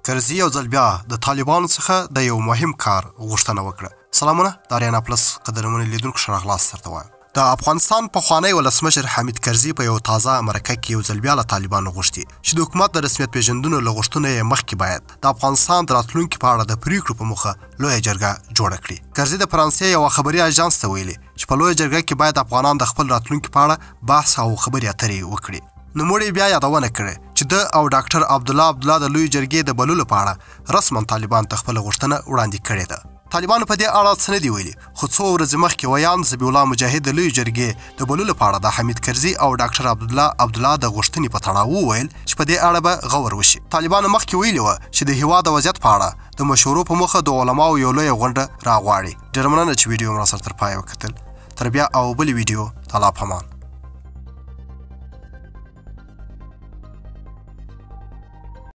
کرزي یو ځل بیا د طالبانو څخه د یو مهم کار غوښتنه وکړه. سلامونه د اریانا پلس قدرمنو لیدونکو ښه راغلاست درته وایم. د افغانستان پخوانی ولسمشر حامد کرزي په یو تازه مرکه کې یو ځل بیا له طالبانو غوښتي چې د حکومت د رسمیت پیژندنو له غوښتنو یې مخکې باید د افغانستان د راتلونکي په اړه د پریکړو په موخه لویه جرګه جوړه کړي. کرزي د فرانسې یوه خبري اژانس ته ویلي چې په لویه جرګه کې باید افغانان د خپل راتلونکي په اړه بحث او خبرې اترې وکړي. نوموړي بیا یادونه کړې چې ده او ډاکټر عبدالله عبدالله د لویې جرګې د بللو په اړه رسما طالبانو ته خپله غوښتنه وړاندې کړې ده. طالبانو په دې اړه څه نه دي ویلي، خو څو ورځې مخکې ویاند ذبیح الله مجاهد د لویې جرګې د بللو په اړه د حامد کرزي او ډاکټر عبدالله عبدالله د غوښتنې په تړاو وویل چې په دې اړه به غور وشي. طالبانو مخکې ویلي وه چې د هیواد د وضعیت په اړه د مشورو په موخه د علماوو یو لویه غونډه راغواړي. ډېره مننه چې ویډیو مو راسره تر پایه وکتل. تر بیا او بلې ویډیو، د الله په امان.